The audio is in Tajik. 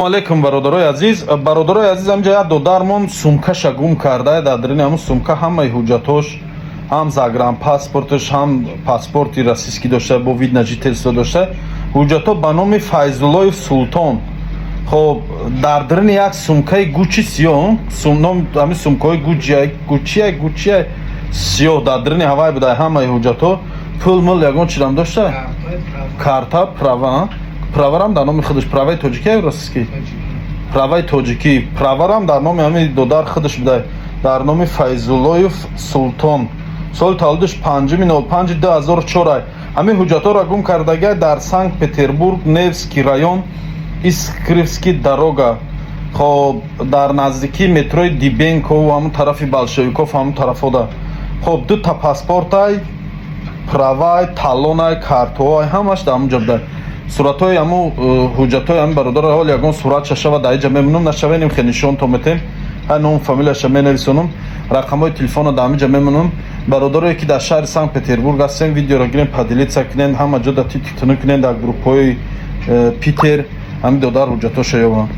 Алейкум, бародарои азиз. Бародарои азиз, ҳамҷа як додармон сумкаша гум карда. Дар дарини ҳамун сумка ҳамаи ҳуҷҷатош, ҳам загранпаспорташ, ҳам паспорти российский дошта, бо вид на жительство дошта, ҳуҷҷатҳо ба номи Файзуллоев Султон. Хоб, дар дарини як сумкаи Гуччи сиёҳ, ном ҳамин сумкаҳои Гуччи, Гуччия, Гуччия сиёҳ, дар дарини ҳавай буда ҳамаи ҳуҷҷатҳо. Пул мул ягон чизам дошта, карта, права. Праварам дар номи худаш. Праваи тоҷикӣ ё российский? Праваи тоҷикӣ. Праварам дар номи ҳамин додар худаш буда, дар номи Файзуллоев Султон. Соли таваллудаш 5-05-2004. Ҳамин ҳуҷҷатҳоро гум кардагиа дар Санкт Петербург, Невский район, Искровский дорога. Хоб, дар наздикии метрои Дыбенкову ҳамун тарафи Большевиков, ҳамун тарафода. Хоб, дута паспортай, правай, талонай, картоай, ҳамаш дар ҳамун ҷо буда. Суратҳои ҳаму ҳуҷҷатҳои ҳамин бародар ҳол ягон сурат шашава дар иҷа мемонам, нашавеним, хе нишонто метем. Ҳай, ном, фамилияша менависонам, рақамҳои телефонро дар ҳамиҷа мемонам. Бародарое, ки дар шаҳри Санкт Петербург ҳастем, видеоро гирем, поделиться кунен, ҳама ҷо да титну кунен, дар группҳои Питер. Ҳамин додар ҳуҷҷатҳоша ёбам.